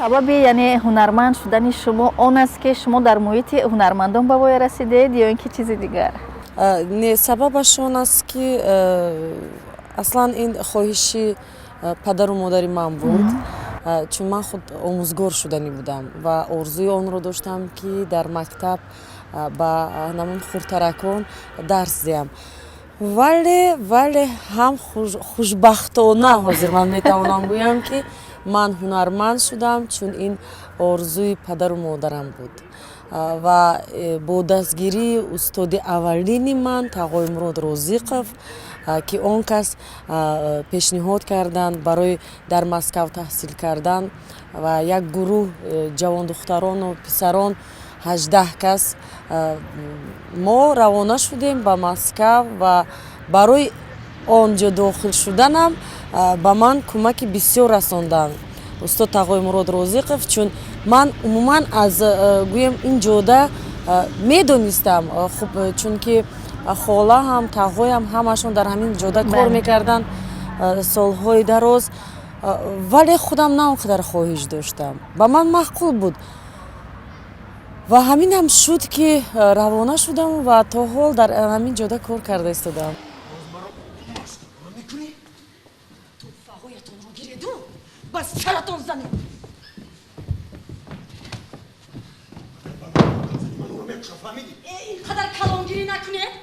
Сабаби, яъне, ҳунарманд шудани шумо он аст, ки шумо дар муҳити ҳунармандон ба воя расидед ё ин ки чизи дигар? Не, сабабаш он аст, ки аслан ин хоҳиши падару модари ман буд, чун ман худ омӯзгор шуданӣ будам ва орзуи онро доштам, ки дар мактаб ба ҳамон хурдтаракон дарс диҳам. Вале ҳам хушбахтона ҳозир ман метавонам гӯям, ки ман ҳунарманд шудам, чун ин орзуи падару модарам буд ва бо дастгирии устоди аввалини ман, Тағои Мурод Розиқов, ки он кас пешниҳод карданд барои дар Москав таҳсил кардан, ва як гурӯҳ ҷавондухтарону писарон, 18 кас, мо равона шудем ба Москав. Ва барои он ҷо дохил шуданам ба ман кӯмаки бисёр расонданд устод Тағои Мурод Розиқов, чун ман умуман аз, гӯем, ин ҷода медонистам хуб, чунки хола ҳам, тағоям, ҳамашон дар ҳамин ҷода кор мекарданд солҳои дароз. Вале худам на он қадар хоҳиш доштам, ба ман маъқул буд ва ҳаминам шуд, ки равона шудам ва то ҳол дар ҳамин ҷода кор карда истодам. Мекунӣ? Тӯҳфаҳоятонро гиреду ба саратон занед. Ин қадар калонгирӣ накунед.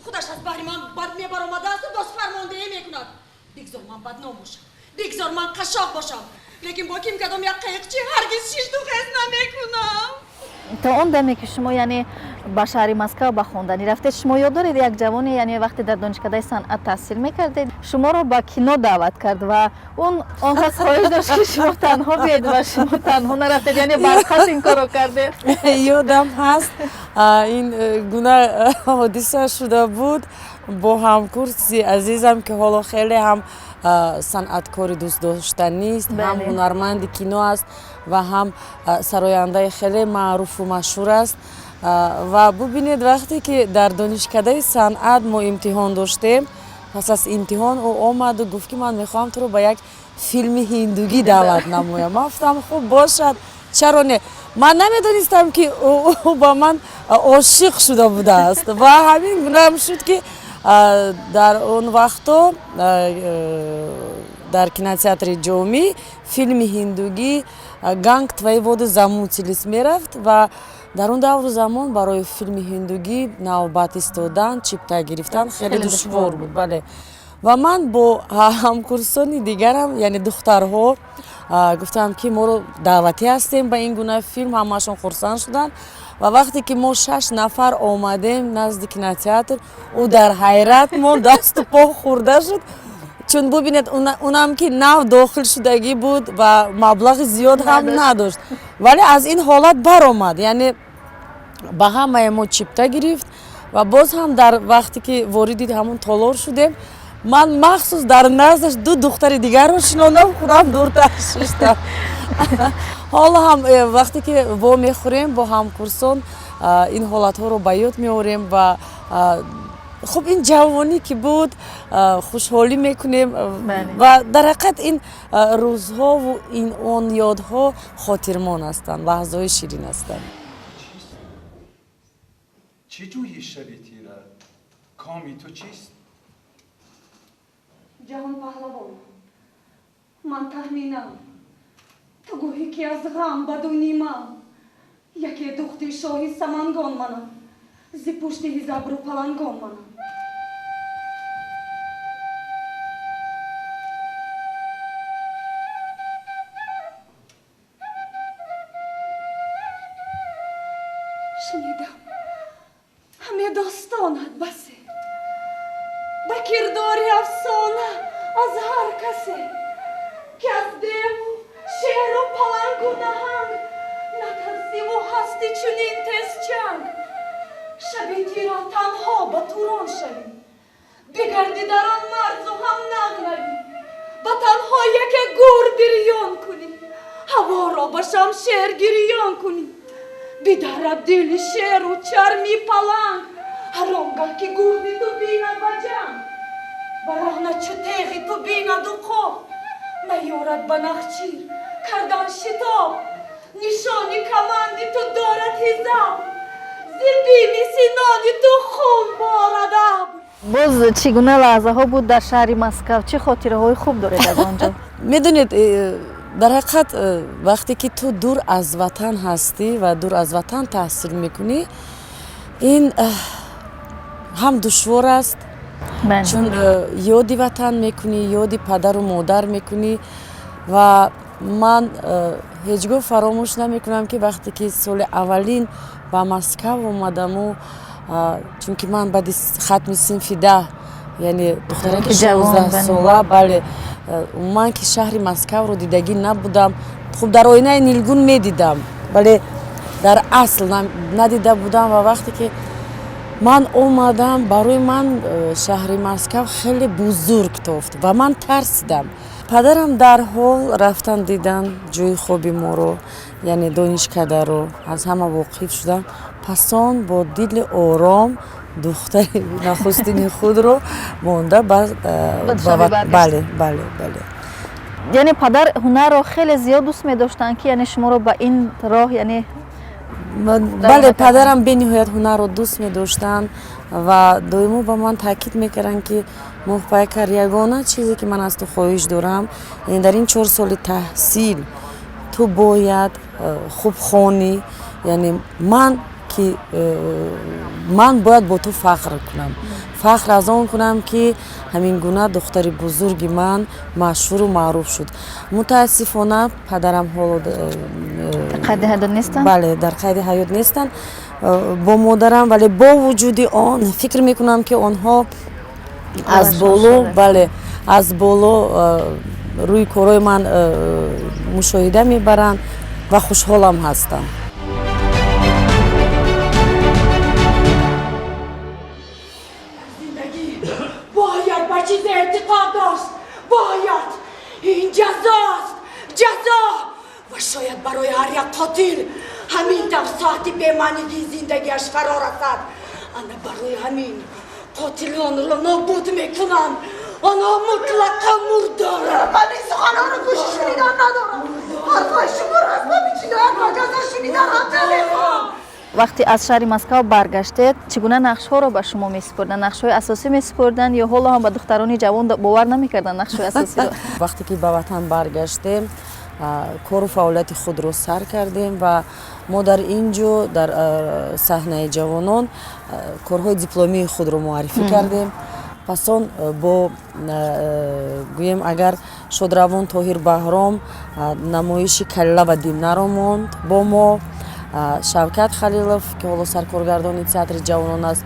Худаш аз баҳри ман бад мебаромадаасту боз фармондеҳӣ мекунад. Бигзор ман бадном бошам, бигзор ман қашшоқ бошам, лекин бо ким кадом як қайиқчӣ ҳаргиз шишту хез намекунам. То он даме, ки шумо, яъне, ба шаҳри Москав ба хонданӣ рафтед, шумо ёд доред, як ҷавоне, яъне, вақте дар донишкадаи санъат таҳсил мекардед, шуморо ба кино даъват кард ва он кас хоҳиш дошт, ки шумо танҳо биед ва шумо танҳо нарафтед, яъне барқас ин корро кардед? Ёдам ҳаст, ин гуна ҳодиса шуда буд бо ҳамкурси азизам, ки ҳоло хеле ҳам санъаткори дӯстдоштанист, ҳам ҳунарманди кино аст ва ҳам сарояндаи хеле маъруфу машҳур аст. Ва бубинед, вақте ки дар донишкадаи санъат мо имтиҳон доштем, пас аз имтиҳон ӯ омаду гуфт, ки ман мехоҳам туро ба як филми ҳиндугӣ даъват намоям. Ман гуфтам, хуб бошад, чаро не. Ман намедонистам, ки ӯ ба ман ошиқ шуда будааст. Ва ҳамин гунаам шуд, ки дар он вақто дар кинотеатри Ҷомӣ филми ҳиндугӣ «Ганг, твои воды замутились» мерафт ва дар он давру замон барои филми ҳиндугӣ навбат истодан, чипта гирифтан хеле душвор буд. Бале, ва ман бо ҳамкурсони дигарам, яъне духтарҳо, гуфтам, ки моро даъватӣ ҳастем ба ин гуна филм. Ҳамаашон хурсанд шуданд ва вақте ки мо шаш нафар омадем назди кинотеатр, ӯ дар ҳайрат монд, дасту по хӯрда шуд, чун бубинед, унам ки нав дохил шудагӣ буд ва маблағи зиёд ҳам надошт, вале аз ин ҳолат баромад, яъне ба ҳамаи мо чипта гирифт. Ва боз ҳам дар вақте ки вориди ҳамон толор шудем, ман махсус дар наздаш ду духтари дигарро шинондам, худам дуртар шиштам. Ҳоло ҳам вақте ки вомехӯрем бо ҳамкурсон, ин ҳолатҳоро ба ёд меорем ва хуб, ин ҷавонӣ ки буд, хушҳолӣ мекунем. Ва дар ҳақиқат ин рӯзҳову ин он ёдҳо хотирмон ҳастанд, лаҳзаҳои ширин ҳастанд. Чӣ ҷӯйӣ шаби тира? Коми ту чист? Ҷаҳон паҳлавон, ман Таҳминам. Ту гӯҳӣ, ки аз ғам баду нимам. Яке духти шоҳи Самангон манам, зи пушти ҳизабру палангон манам. Шунидам, ҳаме достонат басе, ба кирдори афсона аз ҳар касе, ки аз деву шеру палангу наҳанг натарсиву ҳасти чунин тезчанг. Шаби тира танҳо ба Турон шавӣ, бигарди дар он марзу ҳам нағравӣ, ба танҳо яке гур бирён кунӣ, ҳаворо ба шамшер гирён кунӣ, бидарад дили шеру чарми паланг. Ҳар он гаҳ ки гурди ту бинад ба ҷанг, бароҳна чу теғи ту бинаду қоф, наёрад ба нахчир. Кардан шитоб, нишони каманди ту дорад ҳизаб, зи бими синони ту хун борад абр. Боз чӣ гуна лаҳзаҳо буд дар шаҳри Москав? Чӣ хотираҳои хуб доред аз он ҷо? Медонед, дар ҳақиқат, вақте ки ту дур аз ватан ҳастӣ ва дур аз ватан таҳсил мекунӣ, ин ҳам душвор аст, чун ёди ватан мекунӣ, ёди падару модар мекунӣ. Ва ман ҳеҷ гоҳ фаромӯш намекунам, ки вақте ки соли аввалин ба Москав омадаму, чунки ман баъди хатми синфи 10, яъне духтараки 16-сола, бале, умуман ки шаҳри Москавро дидагӣ набудам. Хуб, дар оинаи нилгун медидам, вале дар асл надида будам. Ва вақте ки ман омадам, барои ман шаҳри Москав хеле бузург тофт ва ман тарсидам. Падарам дарҳол рафтан, дидан ҷои хоби моро, яъне донишкадаро, аз ҳама воқиф шудам. Пас он бо дили ором духтари нахустини худро монда. Бале, бале, бале. Яъне падар ҳунарро хеле зиёд дӯст медоштанд, ки яъне шуморо ба ин роҳ, яъне Бале, падарам бениҳоят ҳунарро дӯст медоштанд ва доимо ба ман таъкид мекарданд, ки Моҳпайкар, ягона чизе ки ман аз ту хоҳиш дорам, яъне дар ин 4 соли таҳсил ту бояд хуб хонӣ, яъне ман ки ман бояд бо ту фахр кунам, фахр аз он кунам, ки ҳамин гуна духтари бузурги ман машҳуру маъруф шуд. Мутаассифона, падарам ҳоло қайди ҳаёт нестанд. Бале, дар қайди ҳаёт нестанд бо модарам, вале бо вуҷуди он фикр мекунам, ки онҳо аз боло, бале, аз боло рӯи корҳои ман мушоҳида мебаранд ва хушҳолам ҳастам. Зиндагӣ бояд ба чизе эътиқод дошт, бояд. Ин ҷазост, ҷазо. Ва шояд барои ҳар як қотил ҳамин тавр соати бемаънигии зиндагиаш фаро расад. Ана барои ҳамин қотилонро нобуд мекунам. Онҳо мутлақан мурдоранд. Ман ин суханонро гӯши шунидан надорам. Ҳарфҳои шуморо асбоби ҷиноят ва ҷазо шунидан ҳам намехоҳам. Вақте аз шаҳри Москав баргаштед, чӣ гуна нақшҳоро ба шумо месупурданд? Нақшҳои асосӣ месупурданд ё ҳоло ҳам ба духтарони ҷавон бовар намекарданд нақшҳои асосиро? Вақте ки ба ватан баргаштем, кору фаъолияти худро сар кардем ва мо дар ин ҷо, дар саҳнаи ҷавонон, корҳои дипломии худро муаррифӣ кардем. Пас он бо, гӯем агар, шодравон Тоҳир Баҳром намоиши Калила ва Димнаро монд бо мо. Шавкат Халилов, ки ҳоло саркоргардони театри ҷавонон аст,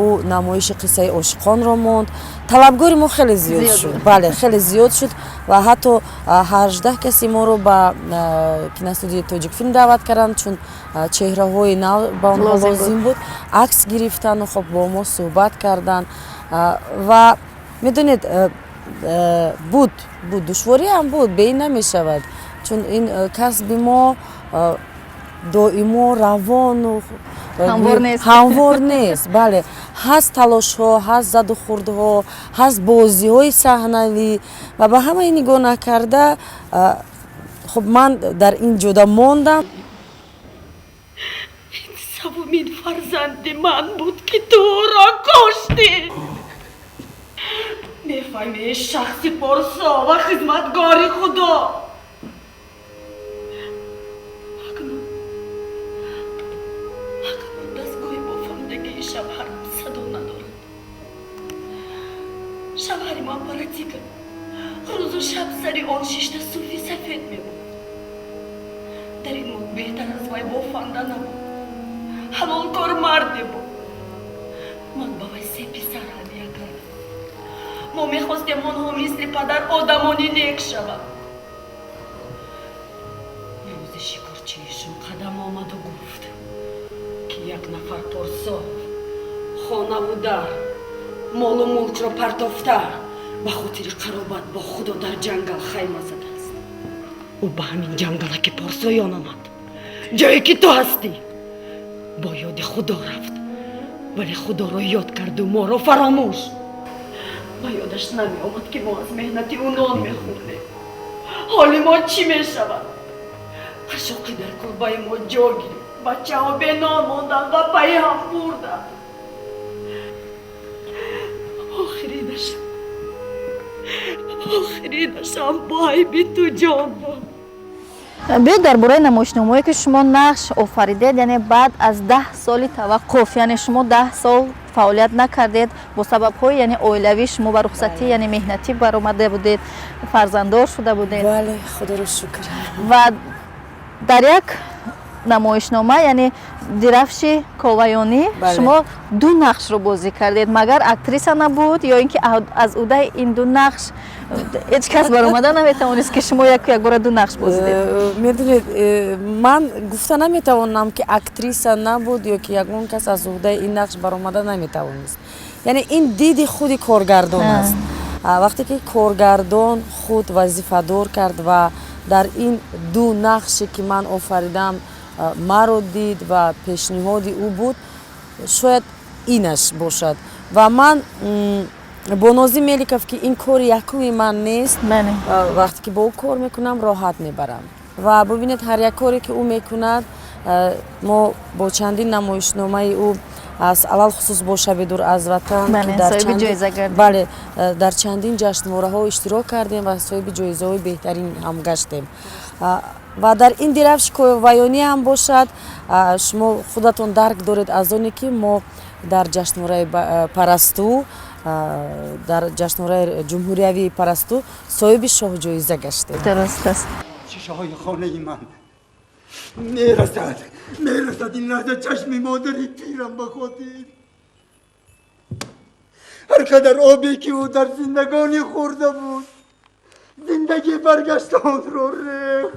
ӯ намоиши Қиссаи ошиқонро монд. Талабгори мо хеле зиёд шуд, бале, хеле зиёд шуд ва ҳатто 18 каси моро ба киностудияи Тоҷикфилм даъват карданд, чун чеҳраҳои нав ба онҳо лозим буд. Акс гирифтану хоб бо мо суҳбат карданд. Ва медонед, буд, душвориам буд, беин намешавад, чун ин касби мо доимо равону ҳамвор нест. Бале, ҳаст талошҳо, ҳаст заду хурдҳо, ҳаст бозиҳои саҳнавӣ ва ба ҳамаи нигоҳ накарда, хуб, ман дар ин ҷода мондам. Ин савумин фарзанди ман буд, ки туро куштӣ. Мефаҳмӣ, шахси порсо ва хизматгори Худо. Акнун, акнун дастгоҳи бофандагии шавҳарам садо надорад. Шавҳари ман паратика рӯзу шаб сари он шишта суфи сафед мебуд. Дар ин мулк беҳтар аз вай бофанда набуд. Ҳалолкор марде буд. Ман ба вай се писар ҳадия кардам. Мо мехостем онҳо мисли падар одамони нек шаванд. Рӯзи шикорчиишон қадам омаду гуфт, ки як нафар порсо хонаву дар, молу мулкро партофта, ба хотири қаробат бо Худо дар ҷангал хайма задааст. Ӯ ба ҳамин ҷангалаки порсоён омад, ҷое ки ту ҳастӣ. Бо ёди Худо рафт, вале Худоро ёд карду моро фаромӯш. Ба ёдаш намеомад, ки мо аз меҳнати ӯ нон мехӯрдем. Ҳоли мо чӣ мешавад? Қашоқӣ дар кулбаи мо ҷо гирифт. Бачаҳо бенон монданд ва пайи ҳам мурданд. Охиринашам бо айби ту ҷон дод. Биёед дар бораи намоишномаое ки шумо нақш офаридед, яъне баъд аз 10 соли таваққуф, яъне шумо 10 сол фаъолият накардед бо сабабҳои яъне оилавӣ, шумо ба рухсатӣ яъне меҳнатӣ баромада будед, фарзанддор шуда будед. Бале, худоро шукр. Ва дар як намоишнома, яъне Дирафши Коваёнӣ, шумо ду нақшро бозӣ кардед. Магар актриса набуд ё ин ки аз ӯдаи ин ду нақш ҳеҷ кас баромада наметавонист, ки шумо яку якбора ду нақш бозидед? Медонед, ман гуфта наметавонам, ки актриса набуд ё ки ягон кас аз уҳдаи ин нақш баромада наметавонист. Яъне ин диди худи коргардон аст. Вақте ки коргардон худ вазифадор кард ва дар ин ду нақше ки ман офаридам маро дид ва пешниҳоди ӯ буд, шояд инаш бошад. Ва ман бо Нозим Меликов, ки ин кори якуми ман нест, вақте ки бо ӯ кор мекунам, роҳат мебарам. Ва бубинед, ҳар як коре ки ӯ мекунад, мо бо чандин намоишномаи ӯ, аз алалхусус бо Шаби дур аз ватан, бале, дар чандин ҷашнвораҳо иштирок кардем ва соҳиби ҷоизаҳои беҳтарин ҳам гаштем. Ва дар ин Дирафши Коваёнӣ ҳам бошад, шумо худатон дарк доред аз оне ки мо дар ҷашнвораи Парасту, дар ҷашнвораи ҷумҳуриявии Парасту соҳиби шоҳҷоиза гаштем. Дуруст аст. Шишаҳои хонаи ман мерасад, мерасад ин лаҳза чашми модари пирам ба хотир. Ҳар қадар обе ки ӯ дар зиндагонӣ хӯрда буд, зиндагӣ баргашта онро рехт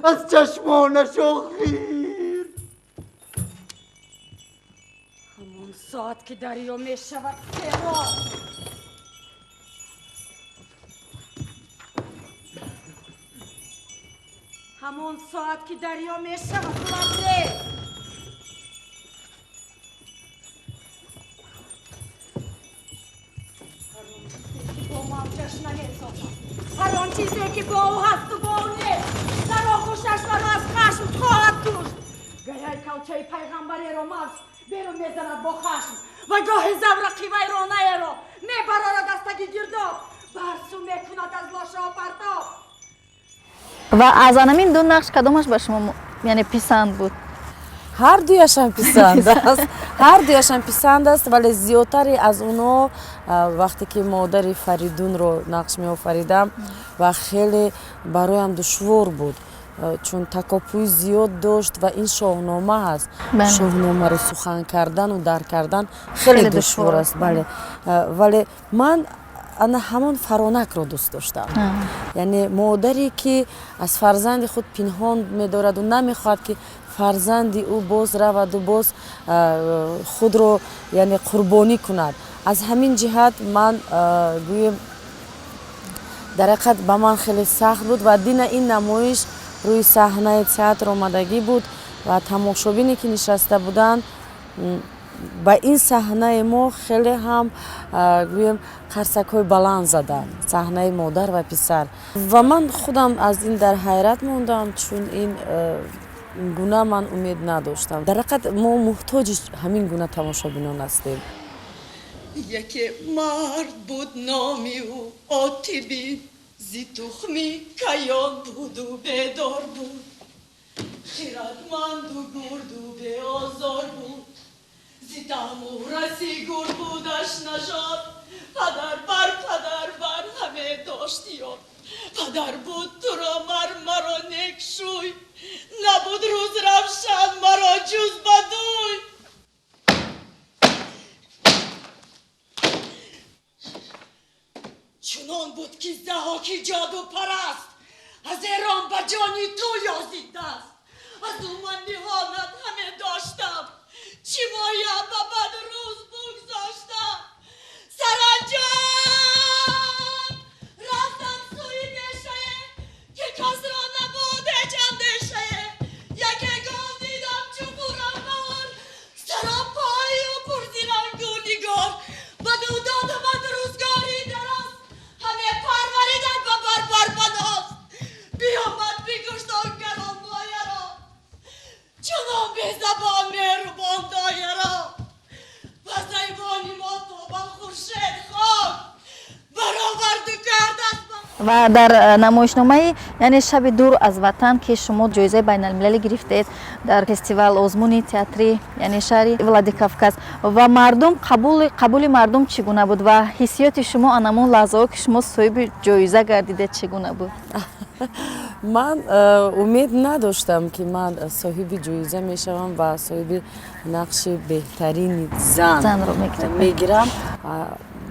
аз чашмонаш охир. Ҳамон соат ки дарё мешавад сероб, ҳамон соат ки дарё мешавад лабрез, ҳар он чизе ки бо мавҷаш намесозад, ҳар он чизе ки бо ӯ ҳасту бо ӯ нест, дар оғӯшаш маро аз хашм хоҳад кушт. Гаҳ кавчаи пайғамбареро мавҷ берун мезанад бо хашм ва гоҳи заврақи вайронаеро мебарорад аз таги гирдоб, барсу мекунад аз лошао партоб. Ва аз анамин ду нақш кадомаш ба шумо яъне писанд буд? Ҳар дуяшам писанд аст, ҳар дуяшам писанд аст, вале зиёдтаре аз онҳо вақте ки модари Фаридунро нақш меофаридам ва хеле бароям душвор буд, чун такопӯи зиёд дошт ва ин шоҳнома аст. Шоҳномаро сухан кардану дарк кардан хеле душвор аст. Бале, вале ман ана ҳамон Фаронакро дӯст доштам. Яъне модаре ки аз фарзанди худ пинҳон медораду намехоҳад, ки фарзанди ӯ боз раваду боз худро яъне қурбонӣ кунад. Аз ҳамин ҷиҳат ман гӯем, дар ҳақиқат ба ман хеле сахт буд. Ва дина ин намоиш рӯи саҳнаи театр омадагӣ буд ва тамошобине ки нишаста буданд ба ин саҳнаи мо хеле ҳам гӯем қарсакҳои баланд заданд, саҳнаи модар ва писар. Ва ман худам аз ин дар ҳайрат мондам, чун ин гуна ман умед надоштам. Дар ҳақиқат мо муҳтоҷи ҳамин гуна тамошобинон ҳастем. Яке мард буд, номи ӯ Отибӣ, зи тухми каён буду бедор буд, хиратманду гурду беозор буд, зи таъму раси гурд будаш нажод, падар бар падар бар ҳаме дошт ёд. Падар буд туро мар маро нек шӯй, набуд рӯз равшан маро ҷуз бадӯй. Чунон буд ки Заҳоки ҷодупараст аз Эрон ба ҷони ту ёзид даст. Аз ӯ ман ниҳонат ҳаме доштам, чӣ моя ба бад рӯз бигзоштам. Саранҷом рафтам сӯи бешае, ки касро набуд ҳеҷ андешае. Яке гов дидам чу хуррамбаҳор, саропою пурзирангу нигор. Баду додамад рӯзгори дароз, ҳаме парваридам ба барбар ба ноз. Ва дар намоишномаи, яъне «Шаби дур аз ватан», ки шумо ҷоизаи байналмилалӣ гирифтед дар фестивал озмуни театрӣ, яъне шаҳри Владикавказ, ва мардум қабули мардум чӣ гуна буд ва ҳиссиёти шумо анамон лаҳзаҳо, ки шумо соҳиби ҷоиза гардидед, чӣ гуна буд? Ман умед надоштам, ки ман соҳиби ҷоиза мешавам ва соҳиби нақши беҳтарини зан занро мегиред. Мегирам.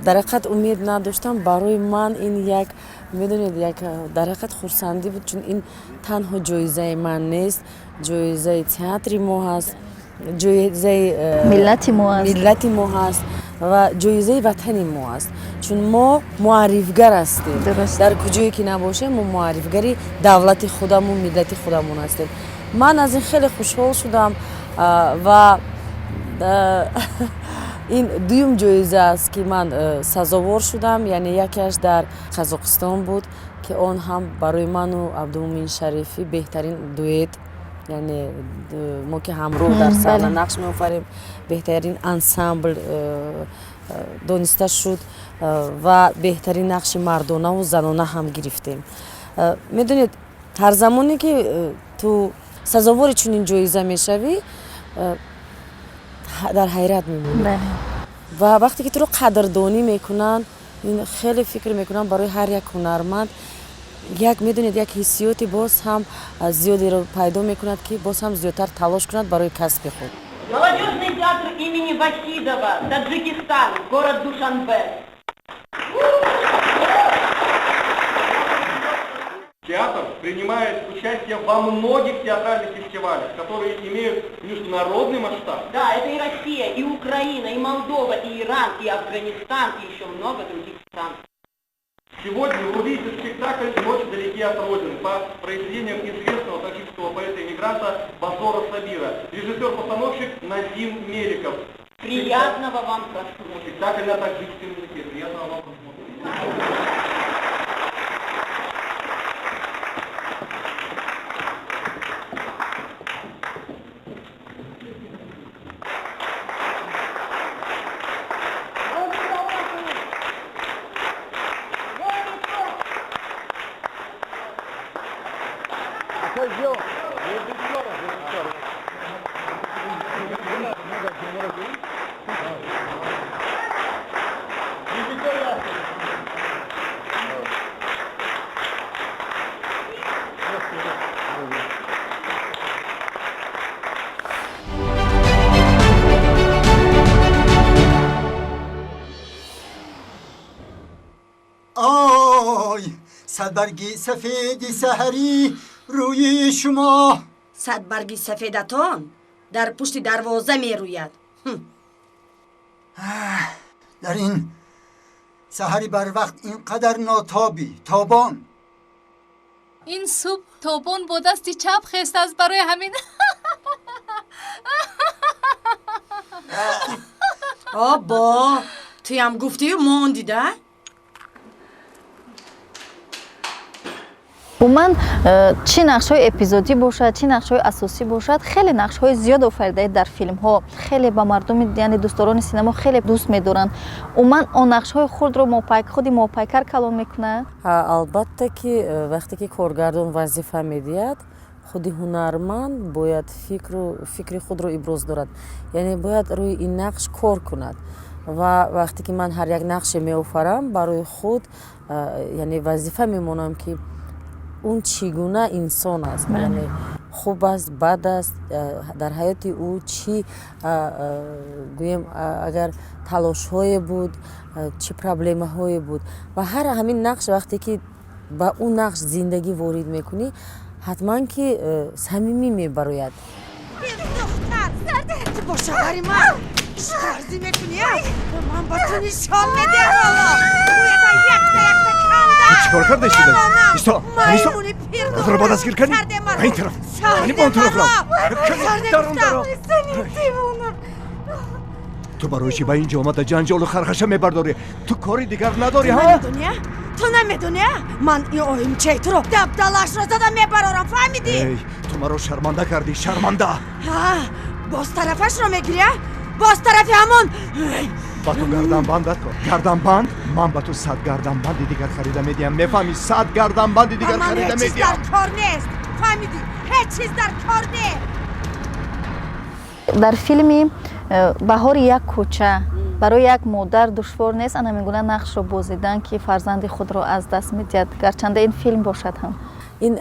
Дар ҳақиқат умед надоштам. Барои ман ин як, медонед, як дар ҳақиқат хурсандӣ буд, чун ин танҳо ҷоизаи ман нест, ҷоизаи театри мо ҳаст, ҷоизаи миллати мо аст. Миллати мо ҳаст ва ҷоизаи ватани мо аст, чун мо муаррифгар ҳастем. Дар куҷое ки набошем, мо муаррифгари давлати худамон, миллати худамон ҳастем. Ман аз ин хеле хушҳол шудам ва ин дуюм ҷоиза аст, ки ман сазовор шудам. Яъне якеаш дар Қазоқистон буд, ки он ҳам барои ману Абдумумин Шарифӣ беҳтарин дуэт, яъне мо ки ҳамроҳ дар саҳна нақш меофарем, беҳтарин ансамбл дониста шуд ва беҳтарин нақши мардонаву занона ҳам гирифтем. Медонед, ҳар замоне ки ту сазовори чунин ҷоиза мешавӣ, дар ҳайрат мемонӣ ва вақте ки туро қадрдонӣ мекунанд, ин хеле, фикр мекунам, барои ҳар як ҳунарманд як, медонед, як ҳиссиёти боз ҳам зиёдеро пайдо мекунад, ки боз ҳам зиёдтар талош кунад барои касби худ. Молодежный театр имени Вахидова, Таджикистан, город Душанбе. Театр принимает участие во многих театральных фестивалях, которые имеют международный масштаб. Да, это и Россия, и Украина, и Молдова, и Иран, и Афганистан, и еще много других стран. Сегодня вы увидите спектакль «Ночь вдалеке от Родины» по произведениям известного таджикского поэта-эмигранта Бозора Сабира. Режиссер-постановщик Назим Меликов. Приятного вам просмотра. Спектакль на таджикском языке. Приятного вам просмотра. آی صدبرگی سفیدی سحری روی شما. Садбарги сафедатон дар пушти дарвоза мерӯяд. Дар ин саҳари барвақт инқадар нотобӣ, тобон. Ин субҳ Тобон бо дасти чап хестааст, барои ҳамин. Обо, туям гуфтию мондида. Умуман, чӣ нақшҳои эпизодӣ бошад, чӣ нақшҳои асосӣ бошад, хеле нақшҳои зиёд офаридаед дар филмҳо, хеле ба мардуми, яъне дӯстдорони синемо хеле дӯст медоранд. Умуман, он нақшҳои хурдро худи Моҳпайкар калон мекунад? Албатта ки вақте ки коргардон вазифа медиҳад, худи ҳунарманд бояд фикри худро иброз дорад, яъне бояд рӯи ин нақш кор кунад. Ва вақте ки ман ҳар як нақше меофарам, барои худ яъне вазифа мемонам, ки он чӣ гуна инсон аст, яъне хуб аст, бад аст, дар ҳаёти ӯ чӣ, гӯем, агар талошҳое буд, чӣ проблемаҳое буд. Ва ҳар ҳамин нақш, вақте ки ба ӯ нақш зиндагӣ ворид мекунӣ, ҳатман ки самимӣ мебарояд. Бо шавҳари ман ишқварзӣ мекунӣ? Ман ба ту нишон медиҳам ҳоло, рӯята якта якта канда. Чикор карда истодаӣ? Исто, исто! Худро ба дастгир кардӣ? Ба ин тараф, ани ба он тараф рав! Дарон, даро! Ту барои чӣ ба ин ҷо омада ҷанҷолу хархаша мебардорӣ? Ту кори дигар надорӣ, ҳа? Ту намедонӣ, ман ин оимчаи туро дабдалашро зада мебарорам, фаҳмидӣ? Эй, ту маро шарманда кардӣ, шарманда! Боз тарафашро мегирӣ, боз тарафи ҳамон. Ба ту гарданбанд дар кор, гарданбанд. Ман ба ту 100 гарданбанди дигар харида медиҳам, мефаҳмӣ? 100 гарданбанди дигар харида медиҳам. Дар кор нест, фаҳмидӣ? Ҳеҷ чиз дар кор нест. Дар филми «Баҳори як кӯча» барои як модар душвор нест ана мегуна нақшро бозидан, ки фарзанди худро аз даст медиҳад, гарчанде ин филм бошад ҳам? Ин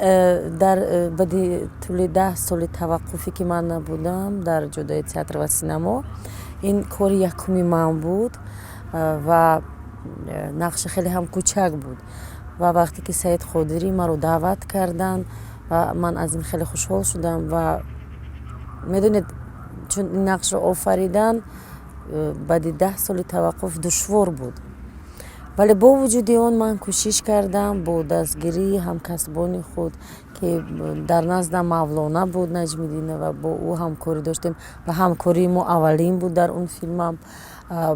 дар баъди тӯли 10 соли таваққуфе, ки ман набудам дар ҷодаи театр ва синамо, ин кори якуми ман буд ва нақши хеле ҳам кӯчак буд. Ва вақте ки Саид Қодирӣ маро даъват карданд ва ман аз ин хеле хушҳол шудам. Ва медонед, чун ин нақшро офаридан баъди 10 соли таваққуф душвор буд, вале бо вуҷуди он ман кӯшиш кардам бо дастгирии ҳамкасбони худ, ки дар наздам Мавлона буд, Наҷмиддинова, бо ӯ ҳамкорӣ доштем ва ҳамкории мо аввалин буд дар он филмам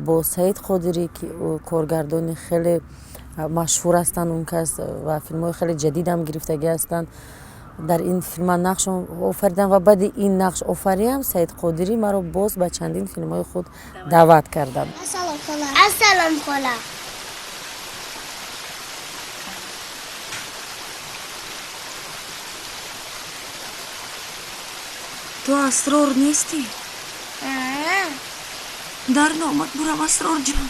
бо Саид Қодирӣ, ки коргардони хеле машҳур ҳастанд он кас ва филмҳои хеле ҷадидам гирифтагӣ ҳастанд. Дар ин филм ман нақш офаридам ва баъди ин нақш офариам Саид Қодирӣ маро боз ба чандин филмҳои худ даъват карданд. Ассалом, хола. Ту Асрор нестӣ? Дар номат бурам, Асрорҷон.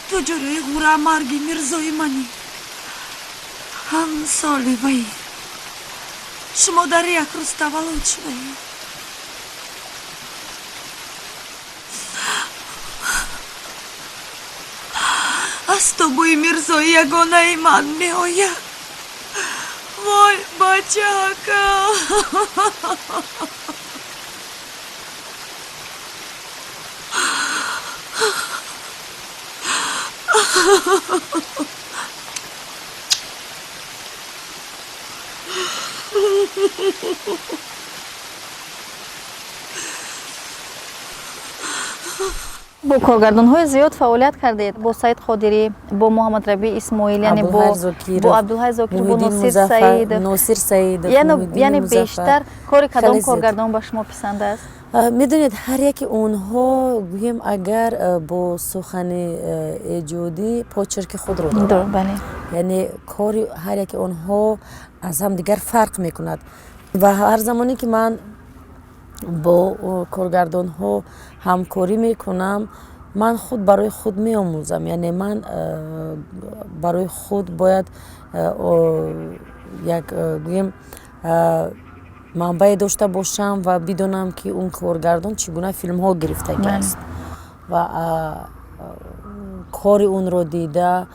Ту ҷӯраи ғура марги Мирзои манӣ, ҳамсоли вай. Шумо дар як рӯз таваллуд шудаед. Аз ту бӯи Мирзои ягонаи ман меояд. Вой, бачака! Бо коргардонҳои зиёд фаъолият кардед: бо Саид Қодирӣ, бо Муҳаммадрабӣ Исмоил, яъне бо Абдулҳай Зокир, бо Носир Саидов. Носир Саидов. Яъне бештар кори кадом коргардон ба шумо писанд аст? Медонед, ҳар яке онҳо, гӯем агар бо сухани эҷодӣ, почерки худро дорад, яъне кори ҳар яке онҳо аз ҳамдигар фарқ мекунад. Ва ҳар замоне ки ман бо коргардонҳо ҳамкорӣ мекунам, ман худ барои худ меомӯзам, яъне ман барои худ бояд як, гӯем, манбае дошта бошам ва бидонам, ки он коргардон чӣ гуна филмҳо гирифтагӣ аст ва кори онро дида,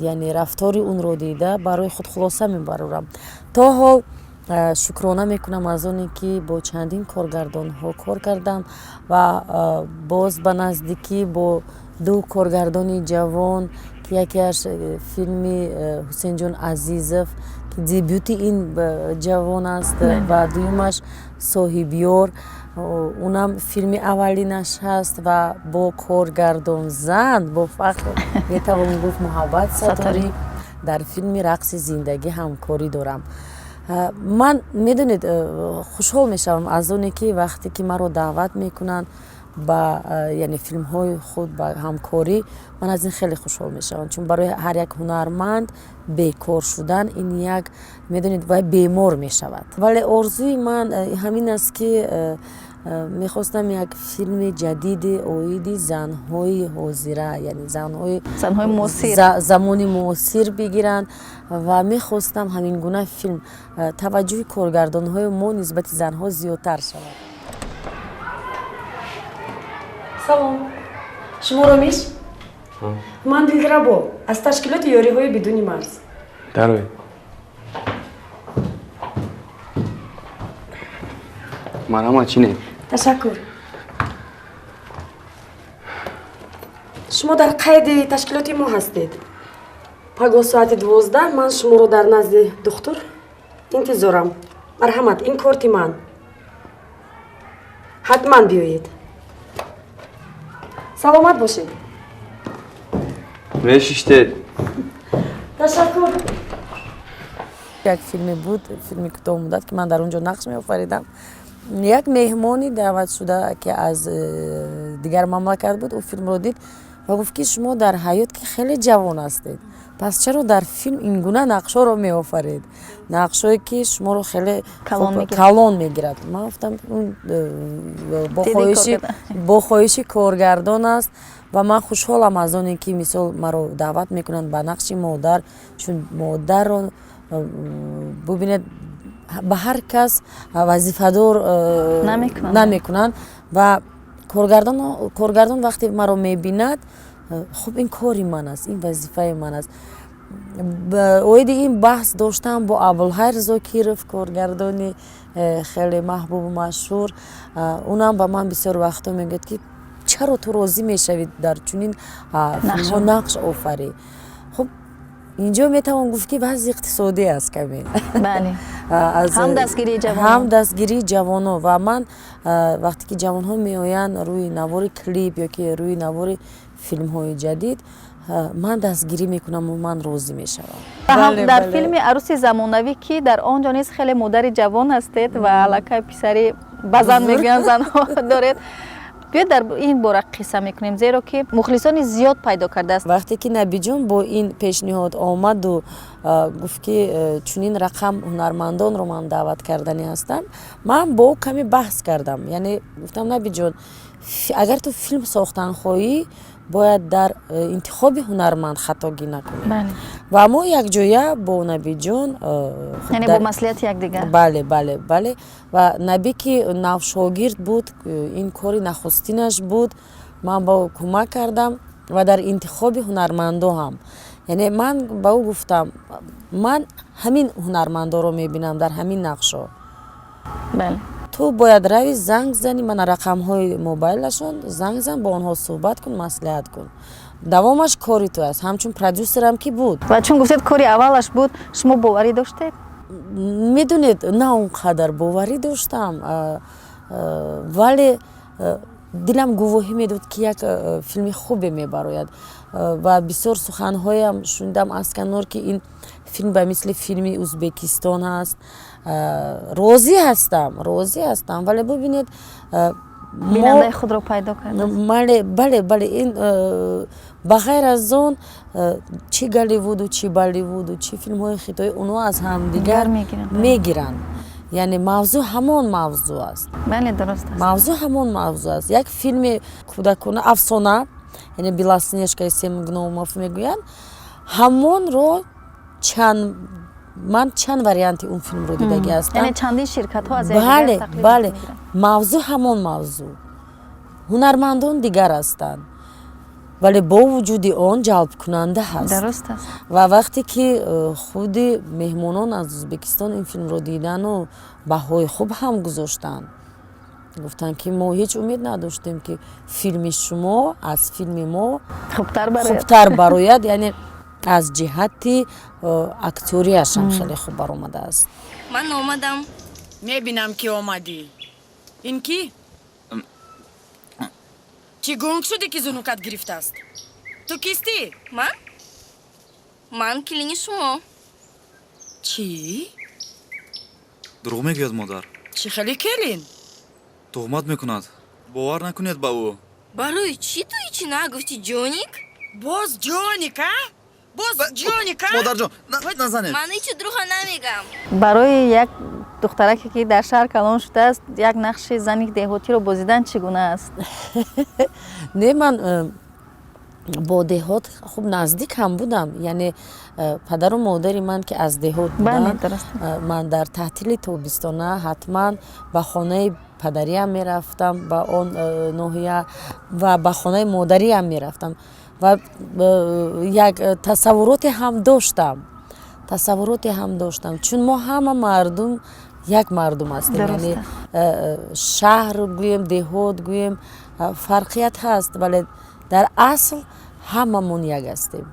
яъне рафтори онро дида, барои худ хулоса мебарорам. То ҳол шукрона мекунам аз оне, ки бо чандин коргардонҳо кор кардам ва боз ба наздикӣ бо ду коргардони ҷавон, ки якеаш филми Ҳусейнҷон Азизов, ки дебюти ин ҷавон аст, ва дуюмаш Соҳибёр, унам филми аввалинаш ҳаст ва бо коргардон зан, бо фахр метавон гуфт, Муҳаббат Саторӣ, дар филми «Рақси зиндагӣ» ҳамкорӣ дорам. Ман, медонед, хушҳол мешавам аз оне, ки вақте ки маро даъват мекунанд ба, яъне, филмҳои худ ба ҳамкорӣ, ман аз ин хеле хушҳол мешавам, чун барои ҳар як ҳунарманд бекор шудан ин як, медонед, вай бемор мешавад. Вале орзуи ман ҳамин аст, ки мехостам як филми ҷадиди оиди занҳои ҳозира, яъне занҳои замони муосир бигиранд ва мехостам ҳамин гуна филм таваҷҷӯҳи коргардонҳои мо нисбати занҳо зиёдтар шавад. Салом, шумо Ромиш? Ман Дилрабо аз ташкилоти ёриҳои бидуни марз. Дароед. Марҳамат, чинед. Ташаккур. Шумо дар қайди ташкилоти мо ҳастед. Пагоҳ соати 12 ман шуморо дар назди духтур интизорам. Марҳамат, ин корти ман. Ҳатман биёед. Саломат бошед. Мешиштед. Ташаккур. Як филме буд, филми кӯтоҳмуддат, ки ман дар он ҷо нақш меофаридам. Як меҳмони даъватшуда, ки аз дигар мамлакат буд, ӯ филмро дид ва гуфт, ки шумо дар ҳаёт ки хеле ҷавон ҳастед, пас чаро дар филм ин гуна нақшҳоро меофаред, нақшҳое ки шуморо хеле калон мегирад? Ман гуфтам, бо хоҳиши коргардон аст ва ман хушҳолам аз оне, ки мисол маро даъват мекунанд ба нақши модар, чун модарро бубинед, ба ҳар кас вазифадор намекунанд. Ва коргардон вақте маро мебинад, хуб, ин кори ман аст, ин вазифаи ман аст. Оиди ин баҳс доштам бо Абулҳайр Зокиров, коргардони хеле маҳбубу машҳур. Унам ба ман бисёр вақтҳо мегӯяд, ки чаро ту розӣ мешавӣ дар чунин филмҳо нақш офарӣ? Хуб, инҷо метавон гуфт, ки вазъи иқтисодӣ аст каме. Ҳам дастгирии ҷавонон. Ва ман вақте ки ҷавонҳо меоянд рӯи навори клип ё ки рӯи навори филмҳои ҷадид, ман дастгирӣ мекунаму ман розӣ мешавам. Дар филми «Арӯси замонавӣ», ки дар он ҷо низ хеле модари ҷавон ҳастед ва аллакай писари ба зан мегӯянд занҳо доред, биёед дар ин бора қисса мекунем, зеро ки мухлисони зиёд пайдо кардааст. Вақте ки Набиҷон бо ин пешниҳод омаду гуфт, ки чунин рақам ҳунармандонро ман даъват карданӣ ҳастам, ман бо ӯ каме баҳс кардам. Яъне гуфтам: «Набиҷон, агар ту филм сохтан хоҳӣ, бояд дар интихоби ҳунарманд хатогӣ накунӣ». Ва мо якҷоя бо Набиҷон Яъне бо маслиҳати якдигар. Бале. Ва Набӣ, ки навшогирд буд, ин кори нахустинаш буд, ман ба ӯ кӯмак кардам ва дар интихоби ҳунармандо ҳам. Яъне ман ба ӯ гуфтам: «Ман ҳамин ҳунармандоро мебинам дар ҳамин нақшҳо, ту бояд рави занг зани, мана рақамҳои мобайлашон, занг зан, бо онҳо суҳбат кун, маслиҳат кун, давомаш кори ту аст». Ҳамчун продюсерам ки буд. Ва чун гуфтед, кори аввалаш буд, шумо боварӣ доштед? Медонед, на он қадар боварӣ доштам, вале дилам гувоҳӣ медод, ки як филми хубе мебарояд. Ва бисёр суханҳоям шунидам аз канор, ки ин филм ба мисли филми Ӯзбекистон ҳаст. Розӣ ҳастам, розӣ ҳастам, вале бубинед, бинандаи худро пайдо кард. Бале, ин ба ғайр аз он, чӣ Голливуду, чӣ Болливуду, чӣ филмҳои хитоӣ, онҳо аз ҳамдигар мегиранд. Яъне мавзӯъ ҳамон мавзӯъ аст. Бале, дуруст аст. Мавзӯъ ҳамон мавзӯъ аст. Як филми кӯдакона, афсона, яъне «Белоснежка и семь гномов» мегӯянд, ҳамонро чанд, ман чанд варианти он филмро дидагӣ ҳастам. Яъне чандин ширкатҳо аз Бале, мавзӯъ ҳамон мавзӯъ, ҳунармандон дигар ҳастанд, вале бо вуҷуди он ҷалбкунанда ҳаст. Дуруст аст. Ва вақте ки худи меҳмонон аз Ӯзбекистон ин филмро дидану баҳои хуб ҳам гузоштанд, гуфтанд, ки мо ҳеҷ умед надоштем, ки филми шумо аз филми мо хубтар барояд. Яъне аз ҷиҳати актёрияшам хеле хуб баромадааст. Ман омадам. Мебинам, ки омадӣ. Ин кӣ? Чӣ гунг шудӣ, ки зунукат гирифтааст? Ту кистӣ? Ман? Ман келини шумо. Чӣ? Дурӯғ мегӯяд, модар. Чӣ хеле келин? Туҳмат мекунад, бовар накунед ба ӯ. Барои чӣ ту ҳичи нагуфтӣ, ҷоник? Боз ҷоник, а? Боз ҷоник, а? Модарҷон, назанед. Ман ҳичи дурӯға намегам. Барои як духтараке, ки дар шаҳр калон шудааст, як нақши зани деҳотиро бозидан чӣ гуна аст? Не, ман бо деҳот хуб наздик ҳам будам. Яъне падару модари ман, ки аз деҳот буданд, ман дар таътили тобистона ҳатман ба хонаи падариам мерафтам, ба он ноҳия, ва ба хонаи модариам мерафтам ва як тасаввуроте ҳам доштам, чун мо ҳама мардум як мардум ҳастем. Яъне шаҳр гӯем, деҳот гӯем, фарқият ҳаст, вале дар асл ҳамамон як ҳастем,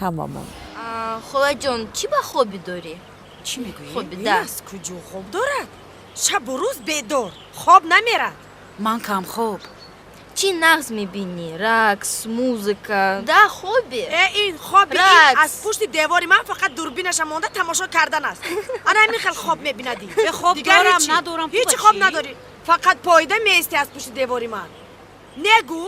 ҳамамон. Холаҷон, чӣ ба хобӣ дорӣ? Чӣ мегӯӣ? Хоби да. Аз куҷо хоб дорад? Шабу рӯз бедор, хоб намерад. Ман камхоб. Чӣ нағз мебинӣ? Рақс, музыка да, хоби. Э, ин хоби ин Рақс. аз пушти девори ман фақат дурбинаша монда тамошо кардан аст. Ана ҳамин хел хоб мебинади. Э, хоб Дигар дорам, ҳечи. надорам, ту Ҳечи ба хоб чӣ? надорӣ. Фақат поида меисти аз пушти девори ман. Негӯ?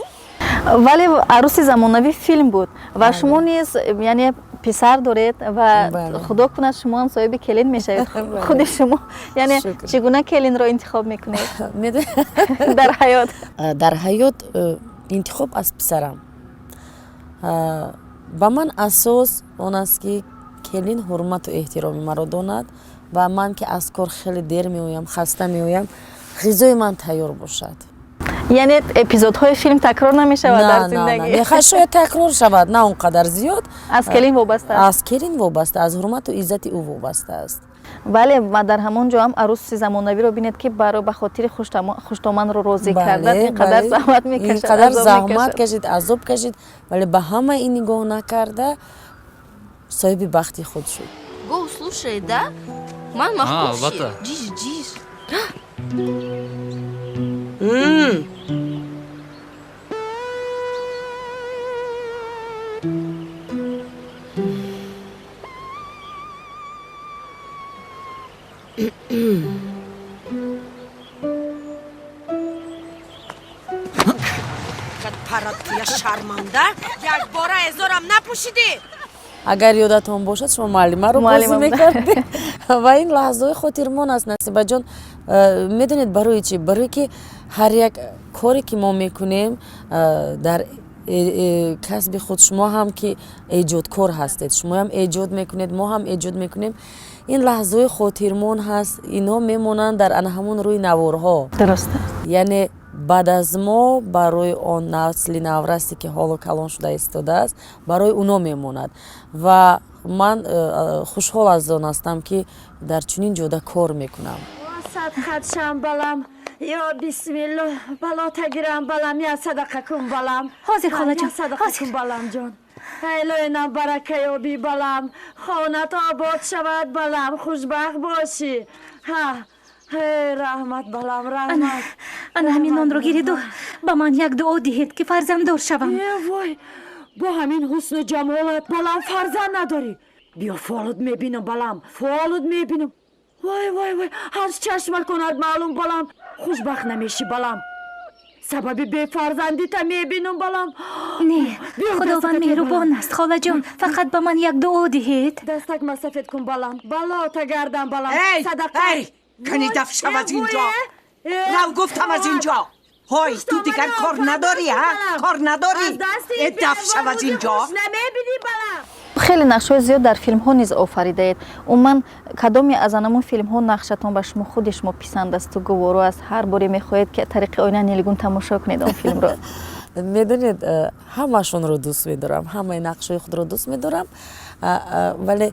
Вале арӯси замонавӣ филм буд ва шумо низ, яъне, писар доред ва худо кунад, шумо ҳам соҳиби келин мешавед. Худи шумо, яъне, чӣ гуна келинро интихоб мекунед дар ҳаёт? Дар ҳаёт интихоб аз писарам. Ба ман асос он аст, ки келин ҳурмату эҳтироми маро донад ва ман ки аз кор хеле дер меоям, хаста меоям, ғизои ман тайёр бошад. Яъне эпизодҳои филм такрор намешавад дар зиндагӣ? Шояд такрор шавад, на он қадар зиёд. Аз келин вобаста аст. Аз келин вобаста, аз ҳурмату иззати ӯ вобаста аст. Бале, ва дар ҳамон ҷо ҳам арӯси замонавиро бинед, ки ба хотири хуштоманро розӣ кардан ин қадар заҳмат мекашад. Ин қадар заҳмат кашид, азоб кашид, вале ба ҳама ин нигоҳ накарда, соҳиби бахти худ шуд. Гоҳ слушай, да? Ман маъқул. Албатта. Ҷиш, ҷиш. Паратуя шарманда, якбора эзорам напӯшидӣ. Агар ёдатон бошад, шумо муаллимаро бозӣ мекардед ва ин лаҳзаҳои хотирмон аст, Насибаҷон. Медонед барои чӣ? Барое ки ҳар як коре ки мо мекунем дар касби худ, шумо ҳам ки эҷодкор ҳастед, шумоам эҷод мекунед, мо ҳам эҷод мекунем, ин лаҳзаҳои хотирмон ҳаст, инҳо мемонанд дар ана ҳамон рӯи наворҳо. Дуруст. Яъне баъд аз мо барои он насли наврасе, ки ҳоло калон шуда истодааст, барои уно мемонад. Ва ман хушҳол аз он ҳастам, ки дар чунин ҷода кор мекунам. Садқат балам, ё бисмилло, балота гирам, балам, я садақа кун, балам. Ҳозир, холаҷон. Садақа кун, балам ҷон. Айлоинам барака ёбӣ, балам, хонат обод шавад, балам, хушбахт бошӣ. Ҳа, раҳмат, балам, раҳмат. Ана ҳамин нонро гириду ба ман як дуо диҳед, ки фарзанддор шавам. Э вой, бо ҳамин ҳусну ҷамолат, балам, фарзанд надорӣ? Биё, фолут мебинам, балам, фолут мебинам. Вой, вой, вой, ҳар чашма кунад маълум, балам, хушбахт намешӣ, балам. Сабаби бефарзандита мебинам, балам. Не, худованд меҳрубон аст, холаҷон, фақат ба ман як дуо диҳед. Дастак ма сафед кун, балам, балота гардам, балам, садақа. Кани, даф шав аз ин ҷо, рав, гуфтам, аз ин ҷо. Ҳой, ту дигар кор надорӣ, ҳа? Кор надорӣ? Э, даф шав аз ин ҷо. Намебинӣ, балам. Хеле нақшҳои зиёд дар филмҳо низ офаридаед. Умуман, кадоме аз анамон филмҳо нақшатон ба шумо, худи шумо писанд асту гуворо аст, ҳар боре мехоҳед, ки тариқи оина нилгун тамошо кунед он филмро? Медонед, ҳамашонро дӯст медорам, ҳамаи нақшҳои худро дӯст медорам, вале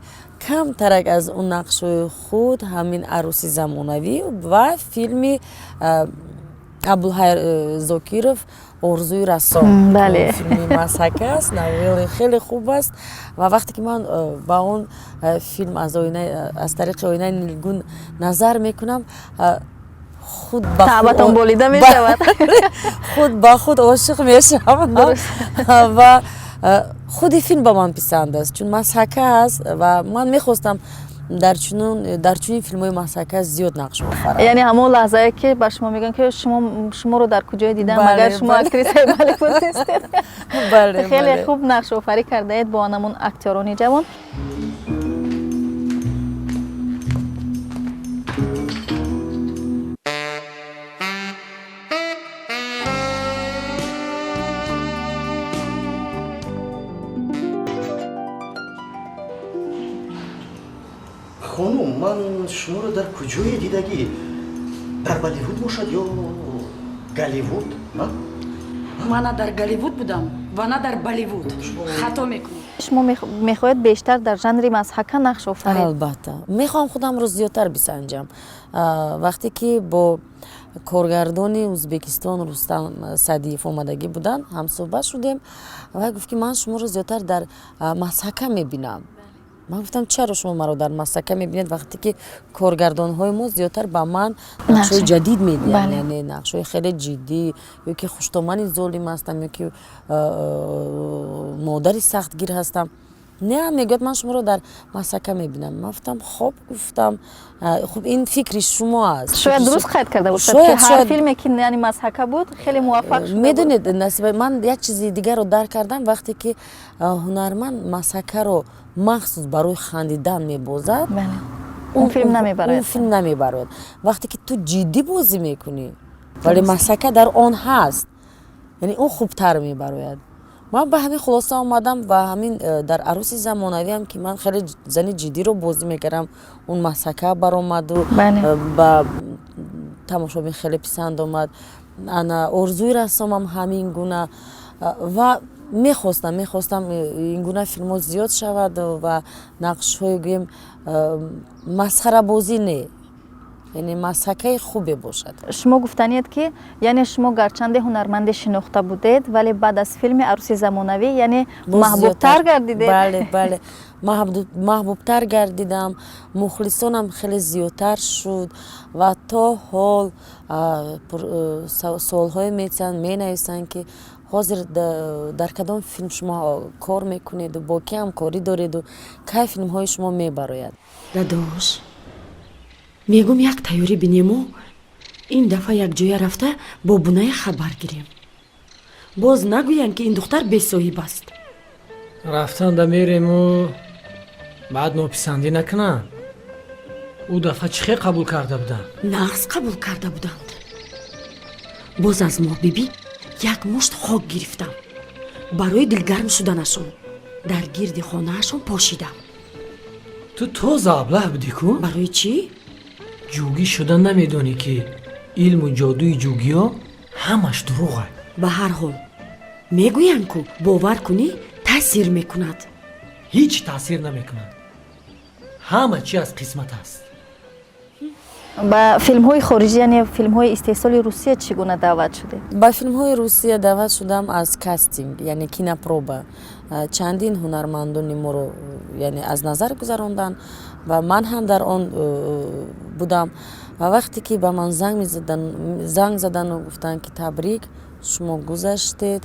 камтарак аз он нақшҳои худ ҳамин арӯси замонавӣ ва филми Абдулҳай Зокиров «Орзуи рассон». Филми масҳака аст, новелли хеле хуб аст ва вақте ки ман ба он филм аз тариқи оинаи нилгун назар мекунам, худ таъбатон болида мешавад. Худ ба худ ошиқ мешавам ва худи филм ба ман писанд аст, чун масҳака аст ва ман мехостам дар чунин филмҳои масҳака зиёд нақш офарам. Яъне ҳамон лаҳзае, ки ба шумо мегӯянд, ки шуморо дар куҷое дидам, магар шумо актрисаи Болливуд нестед? Хеле хуб нақшофарӣ кардаед бо анамон актёрони ҷавон. Хонум, ман шуморо дар куҷое дидагӣ? Дар Болливуд бошад ё Голливуд? Ман на дар Голливуд будам ва на дар Болливуд, хато мекунӣ. Шумо мехоҳед бештар дар жанри масҳака нақш офаред? Албатта, мехоҳам худамро зиёдтар бисанҷам. Вақте ки бо коргардони Ӯзбекистон Рустам Садиев омадагӣ буданд, ҳамсӯҳбат шудем ва гуфт, ки ман шуморо зиёдтар дар масҳака мебинам. Ман гуфтам, чаро шумо маро дар масҳака мебинед, вақте ки коргардонҳои мо зиёдтар ба ман нақшҳои ҷадид медиҳанд, яъне нақшҳои хеле ҷиддӣ, ё ки хуштомани золим ҳастам, ё ки модари сахтгир ҳастам. Не, мегӯяд, ман шуморо дар мазҳака мебинам. Ман гуфтам, хоб, гуфтам, хуб, ин фикри шумо аст. Шояд дуруст қайд карда бошад, ки ҳар филме ки, яъне, мазҳака буд, хеле муваффақ шуда. Медонед, Насиба, ман як чизи дигарро дарк кардам: вақте ки ҳунарманд мазҳакаро махсус барои хандидан мебозад, он филм намебарояд. Он филм намебарояд. Вақте ки ту ҷиддӣ бозӣ мекунӣ, вале мазҳака дар он ҳаст, яъне он хубтар мебарояд. Ман ба ҳамин хулоса омадам ва ҳамин дар «Арӯси замонавиам», ки ман хеле зани ҷиддиро бозӣ мекардам, он мазҳака баромаду ба тамошобин хеле писанд омад. Ана «Орзуи рассомам» ҳамин гуна. Ва мехостам ин гуна филмҳо зиёд шавад ва нақшҳои, гӯем, масхарабозӣ не, яъне мазҳакаи хубе бошад. Шумо гуфтаниед, ки, яъне, шумо гарчанде ҳунарманди шинохта будед, вале баъд аз филми «Арӯси замонавӣ», яъне, маҳбубтар гардидед. Бале, маҳбубтар гардидам, мухлисонам хеле зиёдтар шуд ва то ҳол суолҳое метиҳанд, менависанд, ки ҳозир дар кадом филм шумо кор мекунеду бо ки ҳамкорӣ дореду кай филмҳои шумо мебарояд. Дадош, мегум, як тайёрӣ бинему ин дафъа якҷоя рафта бо буная хабар гирем. Боз нагӯянд, ки ин духтар бесоҳиб аст. Рафтанда мерему, баъд нописандӣ накунанд. Ӯ дафъа чӣ хел қабул карда буданд? Нағз қабул карда буданд. Боз аз Моҳбибӣ як мушт хок гирифтам, барои дилгарм шуданашон дар гирди хонаашон пошидам. Ту тоза аблаҳ будӣ ку? Барои чӣ? Ҷугӣ шуда намедонӣ, ки илму ҷодуи ҷугиё ҳамаш дурӯғ. Ба ҳар ҳол, мегӯянд ку, бовар кунӣ, таъсир мекунад. Ҳеҷ таъсир намекунад. Ҳама чи аз қисмат аст. Ба филмҳои хориҷӣ, яъне филмҳои истеҳсоли Русия, чӣ гуна даъват шудед? Ба филмҳои Русия даъват шудам аз кастинг, яъне кинопроба. Чандин ҳунармандони моро, яъне, аз назар гузаронданд ва ман ҳам дар он будам. Ва вақте ки ба ман занг задану гуфтанд, ки табрик, шумо гузаштед,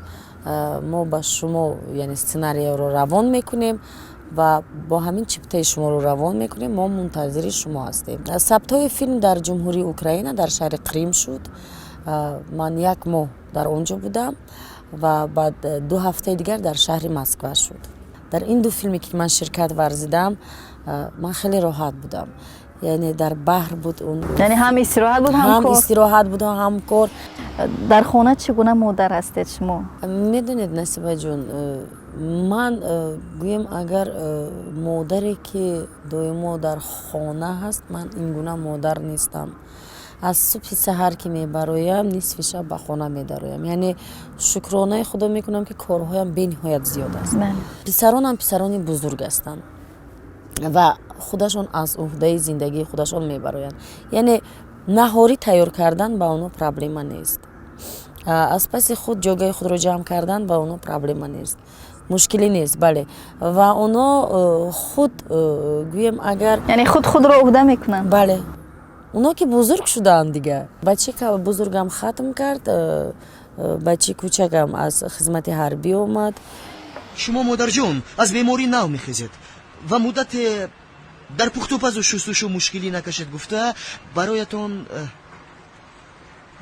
мо ба шумо, яъне, сценарияро равон мекунем ва бо ҳамин чиптаи шуморо равон мекунем, мо мунтазири шумо ҳастем. Сабтҳои филм дар Ҷумҳурии Украина, дар шаҳри Қрим шуд. Ман як моҳ дар он ҷо будам ва баъд 2 ҳафтаи дигар дар шаҳри Москва шуд. Дар ин ду филме, ки ман ширкат варзидам, ман хеле роҳат будам, яъне дар баҳр буд. Яъне ҳам истироҳат буд, ҳам истироҳат буд, ҳам кор. Дар хона чӣ гуна модар ҳастед шумо? Медонед, Насибаҷон, ман гӯем, агар модаре, ки доимо дар хона ҳаст, ман ин гуна модар нестам. Аз субҳи саҳар ки мебароям, нисфи шаб ба хона медароям. Яъне шукронаи Худо мекунам, ки корҳоям бениҳоят зиёд аст. Писаронам писарони бузург ҳастанд ва худашон аз уҳдаи зиндагии худашон мебароянд. Яъне наҳорӣ тайёр кардан ба онҳо проблема нест, аз паси худ ҷойгоҳи худро ҷамъ кардан ба онҳо проблема нест, мушкилӣ нест. Бале, ва онҳо худ, гӯем, агар Яъне худ худро уҳда мекунанд. Бале, онҳо ки бузург шудаанд дига. Бачаи бузургам хатм кард, бачаи кӯчакам аз хизмати ҳарбӣ омад. Шумо, модарҷон, аз беморӣ нав мехезед ва муддате дар пухтупазу шустушу мушкилӣ накашед гуфта, бароятон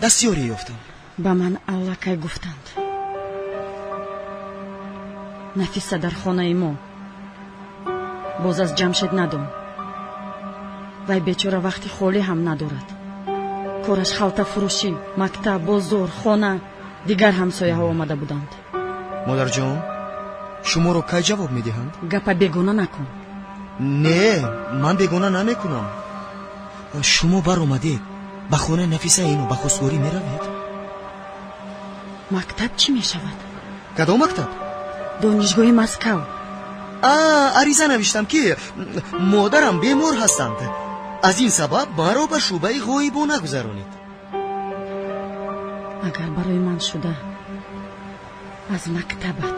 дастёрӣ ёфтам. Ба ман аллакай гуфтанд, Нафиса дар хонаи мо. Боз аз Ҷамшед надон. Вай бечора вақти холӣ ҳам надорад. Кораш халтафурӯшӣ, мактаб, бозор, хона. Дигар ҳамсояҳо омада буданд. Модарҷон, шуморо кай ҷавоб медиҳанд? Гапа бегона накун. Не, ман бегона намекунам. Шумо баромадед, ба хонаи Нафиса ино ба хостгорӣ меравед? Мактаб чӣ мешавад? Кадом мактаб? Донишгоҳи Москав. А, ариза навиштам, ки модарам бемор ҳастанд, аз ин сабаб маро ба шӯъбаи ғоибона гузаронед. Агар барои ман шуда аз мактабат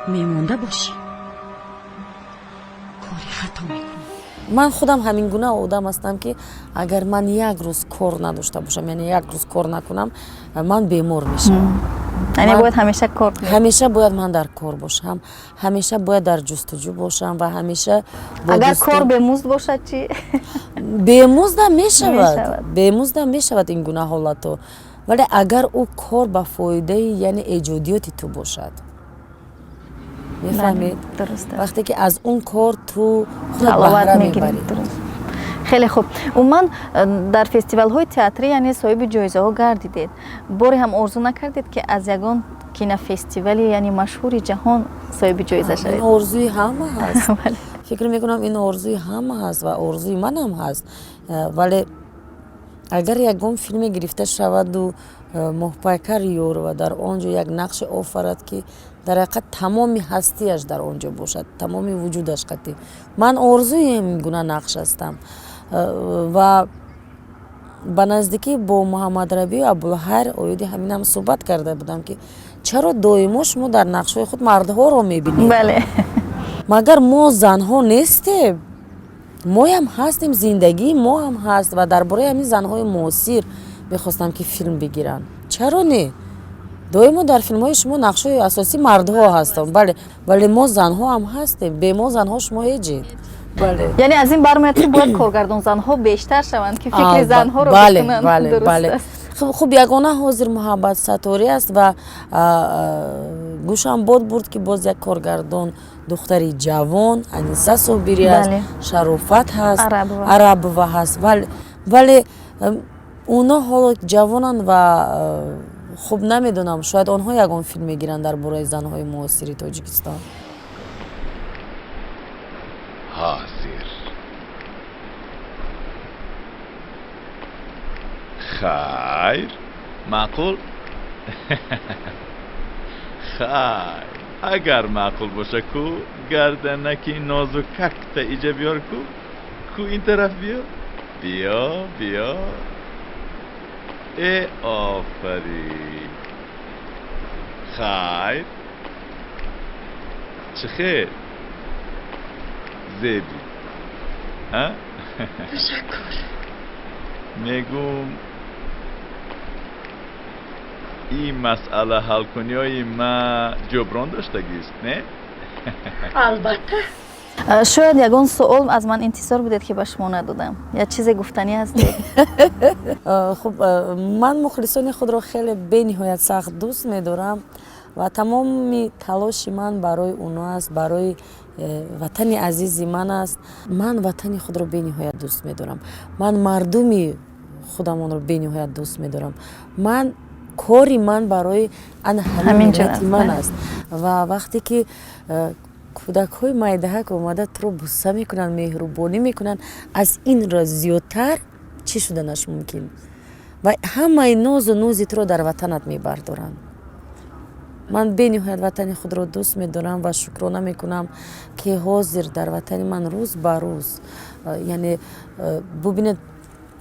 мемонда бошӣ, кори хато мекунӣ. Ман худам ҳамин гуна одам ҳастам, ки агар ман як рӯз кор надошта бошам, яъне як рӯз кор накунам, ман бемор мешавам. Яъне бояд ҳамеша кор кунед. Ҳамеша бояд ман дар кор бошам, ҳамеша бояд дар ҷустуҷӯ бошам ва ҳамеша бо Агар дӯстон- кор бемузд бошад чӣ? Бемуздам мешавад. Мешавад. Бемуздам мешавад ин гуна ҳолатҳо, вале агар ӯ кор ба фоидаи, яъне, эҷодиёти ту бошад, мефаҳмед? Дуруст. Вақте ки аз он кор ту худат ҳаловат баҳра мегирӣ. мебарӣ. Дуруст, хеле хуб. Умуман дар фестивалҳои театрӣ, яъне, соҳиби ҷоизаҳо гардидед. Боре ҳам орзу накардед, ки аз ягон кинофестивали, яъне, машҳури ҷаҳон соҳиби ҷоиза Ин шавед? орзуи ҳама ҳаст, фикр мекунам, ин орзуи ҳама ҳаст ва орзуи манам ҳаст. Вале агар ягон филме гирифта шаваду Моҳпайкар Ёрова дар он ҷо як нақше офарад, ки дар ҳақиқат тамоми ҳастиаш дар он ҷо бошад, тамоми вуҷудаш қатъӣ, ман орзуи ин гуна нақш ҳастам. Ва ба наздикӣ бо Муҳаммадрабию Абулҳайр оиди ҳаминам суҳбат карда будам, ки чаро доимо шумо дар нақшҳои худ мардҳоро мебинед? Магар мо занҳо нестем? Моям ҳастем, зиндагии мо ҳам ҳаст. Ва дар бораи ҳамин занҳои муосир мехостам, ки филм бигиранд. Чаро не? Доимо дар филмҳои шумо нақшҳои асосӣ мардҳо ҳастанд, бале, вале мо занҳо ҳам ҳастем. Бе мо занҳо шумо ҳеҷед, бале. Яъне аз ин бармеояд, ки бояд коргардон занҳо бештар шаванд, ки фикри занҳоро бикунанд. Бале. Дуруст аст. Хуб, ягона ҳозир Муҳаббат Саторӣ аст ва гӯшам бод бурд, ки боз як коргардон, духтари ҷавон, Аниса Собирӣ аст, Шарофат ҳаст, Арабова. Арабова ҳаст, вале оно ҳоло ҷавонанд ва хуб, намедонам, шояд онҳо ягон филм мегиранд дар бораи занҳои муосири Тоҷикистон. Ҳозир, хайр, маъқул? Хайр, агар маъқул боша, ку гарданаки нозукакта иҷа биёр, ку, ку ин тараф биё, биё, биё. Э, офарин! Хайр, чӣ хел зеби, а? Ташаккур. Мегум, ин масъала ҳалкуниҳои ма ҷуброн доштагист, не? Албатта. Шояд ягон суол аз ман интизор будед, ки ба шумо надодам, я чизе гуфтанӣ ҳастед? Хуб, ман мухлисони худро хеле бениҳоят сахт дӯст медорам ва тамоми талоши ман барои оно аст, барои ватани азизи ман аст. Ман ватани худро бениҳоят дӯст медорам, ман мардуми худамонро бениҳоят дӯст медорам. Ман кори ман барои ана ҳамин Ҳамин ҷо миллати аст, ман бале. аст. Ва вақте ки кӯдакҳои майдаҳак омада туро бусса мекунанд, меҳрубонӣ мекунанд, аз инро зиёдтар чӣ шуданаш мумкин? Ва ҳамаи нозу нузи туро дар ватанат мебардоранд. Ман бениҳоят ватани худро дӯст медорам ва шукрона мекунам, ки ҳозир дар ватани ман рӯз ба рӯз, яъне, бубинед,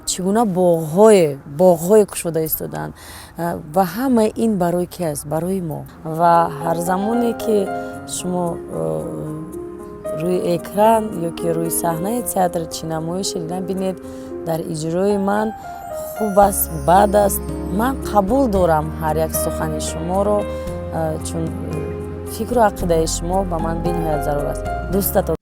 чӣ гуна боғҳое кушода истодаанд. Ва ҳамаи ин барои ки аст? Барои мо. Ва ҳар замоне ки шумо рӯи экран ё ки рӯи саҳнаи театр чӣ намоише набинед дар иҷрои ман, хуб аст, бад аст, ман қабул дорам ҳар як сухани шуморо, чун фикру ақидаи шумо ба ман бениҳоят зарур аст. Дӯстатон